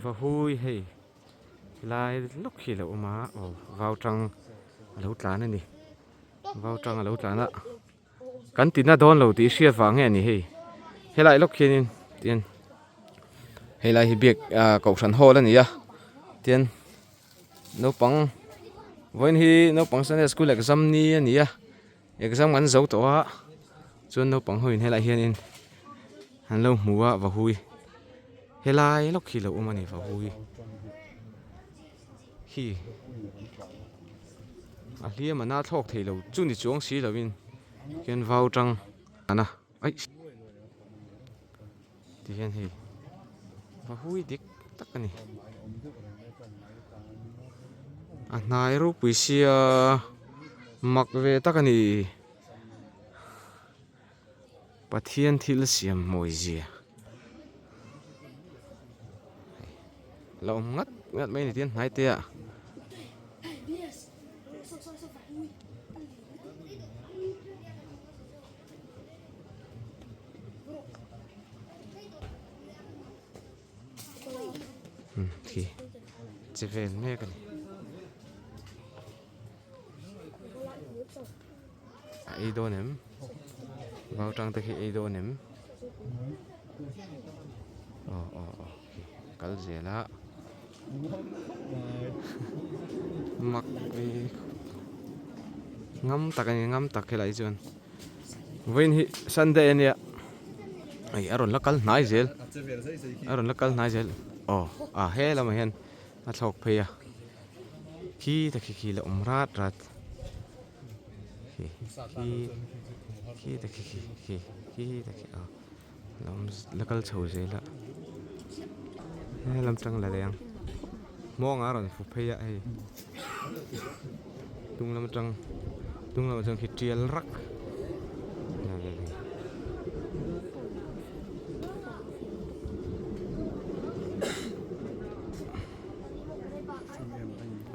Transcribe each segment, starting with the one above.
Vahui hei helai lawk hi a lo awm a aw vau tang a lo tlan a ni vau tang a lo tlan a kan ti na dawn lo tih hriat vang nge a ni hei helai lawk hianin tian helai hi biak ah kohhran hall a ni a tian naupang vawiin hi naupang sunday school exam ni a ni a. Exam kan zo tawh a chuan naupang ho in helai hianin an lo hmu a vahui helai lawk hi lo awm a ni vahui hi a hliam a na thlawk thei lo chu ni chuang si lovin khian vau tang a aih. Ti hian hei va hui dik tak a ni. A hnai ropui sia mak ve tak a ni. Pathian thil siam mawi zia. La awm ngat ngat mai a ni tihian hnai te ah. Khi che vel mek a ni a ei dawn em vau tang te khi ei dawn em aw aw aw khi kal zel a mak ve ngam tak a ni ngam tak helai chuan. Vawiin hi Sunday a nia hei a rawn la kal hnai zel a rawn la kal hnai zel aw a he lamah hian a thlawk phei a khi ta khi khi la awm rat rat khi khi khi ta khi khi khi khi ta khi aw la awm la kal chho zel a he lam tang la leng hmawng a rawn fu phei a hei tung lam atang tung lamah chuan khi tial rak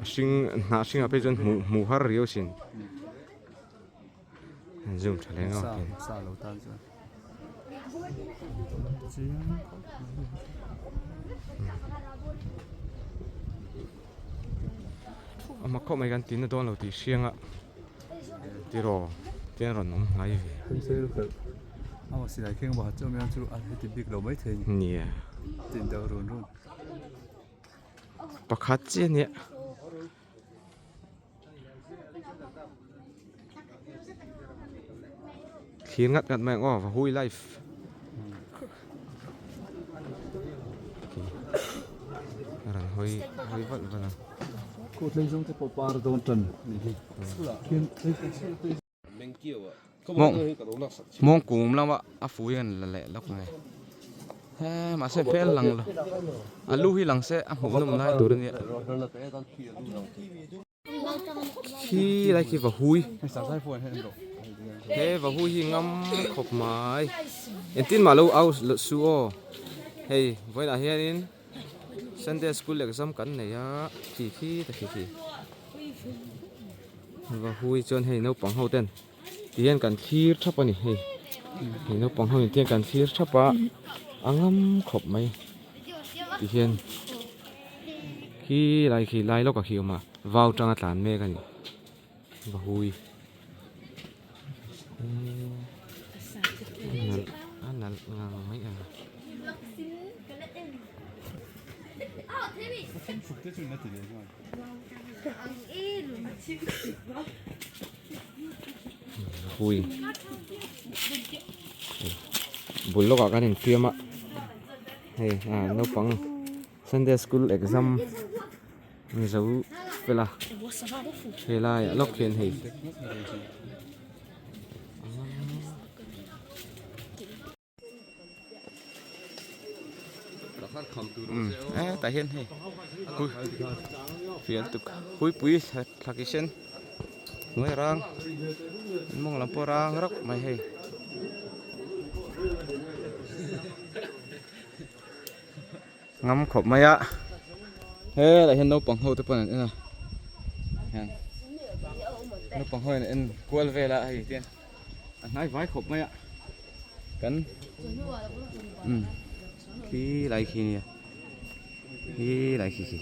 a hring hnah hringah phei chuan hmuh hmuh har riau sin. Zoom tha hle ngawt ang. Sa lo tan chuan. Ama khawp mai kan tin na dawn lo tih hriang a tiraw tian rawn awm hnai ve. Ama silai kheng bakhat chu amiang chu a heti bik lo mai thei a ni. Nia. Tin deuh run run. Pakhat chiah a nia. Thlir ngat ngat mai ang aw vahui life a rawn hawi hawi valh valh a. Mawng kum lama a fui an la leh lawk mai he mahse hmel lang lo a lu hi lang se a hmuh nawm lai tur a nia khi lai khi vahui he vahui hi ngam khawp mai engtin mah lo au su aw hei vawiinah hianin Sunday school exam kan nei a khi khi ta khi khi vahui chuan hei naupang ho ten ti hian kan thlir thap a ni hei hei naupang ho in ti hian kan thlir thap a a ngam khawp mai ti hian khi lai khi lai lawk ah khi a awm a vau tanga tlan mek a ni vahui a nalh a nalh ngang mai a ni. Hui bul lawkah kan infiam a hei ah naupang Sunday school exam an zo fel a helaiah lawk hian hei. Eh tah hian hei hui fian tuk huipui thlaki sen hnuai rang mawng lam pawh rang rawk mai hei. Ngam khawp mai a helaiah hian naupang ho te pawn an en a hian naupang ho in an en kual vel a hei tian a hnai vai khawp mai a kan umm khi lai khi nia. Hi lai khi khi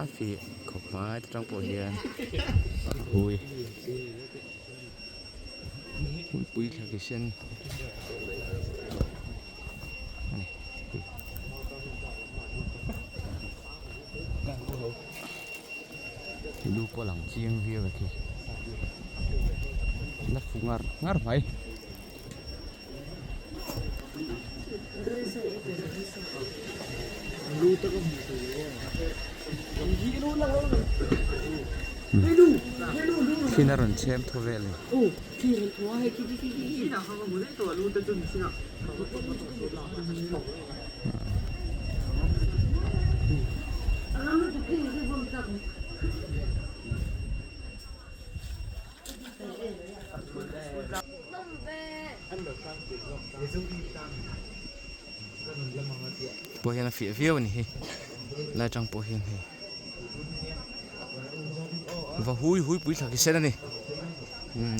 a fiah khawp mai ta tang pawh hian hui hmunpui thla ki sen a ni. Lu pawh a lang chiang viau a khi la fu ngar ngar mai. Thil a rawn chhem thaw vel a ni. Pawh hian a fiah viau a ni hi lai atang pawh hian hei va hui hui pui thla khi sen a ni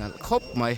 nalh khawp mai.